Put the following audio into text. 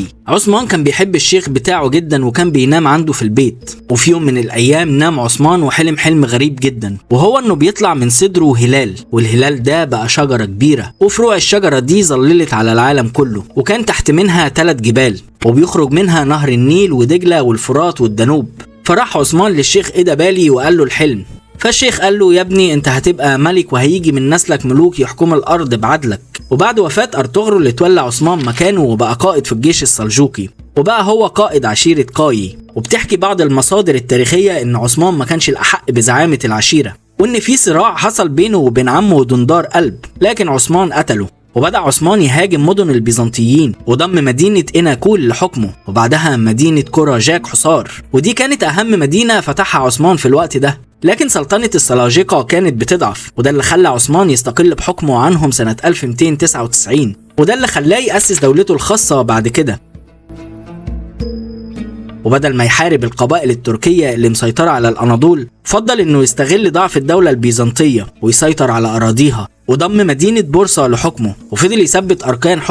إدابالي. عثمان كان بيحب الشيخ بتاعه جدا وكان بينام عنده في البيت. وفي يوم من الأيام نام عثمان وحلم حلم غريب جدا، وهو انه بيطلع من صدره هلال، والهلال ده بقى شجرة كبيرة، وفروع الشجرة دي ظللت على العالم كله، وكان تحت منها 3 جبال وبيخرج منها نهر النيل ودجلة والفرات والدانوب. فراح عثمان للشيخ إدابالي وقال له الحلم. فالشيخ قال له يا ابني انت هتبقى ملك وهيجي من نسلك ملوك يحكم الارض بعدلك. وبعد وفاة ارطغرل اللي اتولى عثمان مكانه وبقى قائد في الجيش السلجوقي، وبقى هو قائد عشيرة قايي. وبتحكي بعض المصادر التاريخية ان عثمان ما كانش الأحق بزعامة العشيرة، وان في صراع حصل بينه وبين عمه دندار قلب، لكن عثمان قتله. وبدأ عثمان يهاجم مدن البيزنطيين وضم مدينة إناكول لحكمه، وبعدها مدينة كوراجاك حصار، ودي كانت أهم مدينة فتحها عثمان في الوقت ده. لكن سلطنة السلاجقة كانت بتضعف، وده اللي خلى عثمان يستقل بحكمه عنهم سنة 1299، وده اللي خلاه يأسس دولته الخاصة بعد كده. وبدل ما يحارب القبائل التركية اللي مسيطرة على الأناضول، فضل انه يستغل ضعف الدولة البيزنطية ويسيطر على أراضيها، وضم مدينة بورصة لحكمه، وفضل يثبت أركان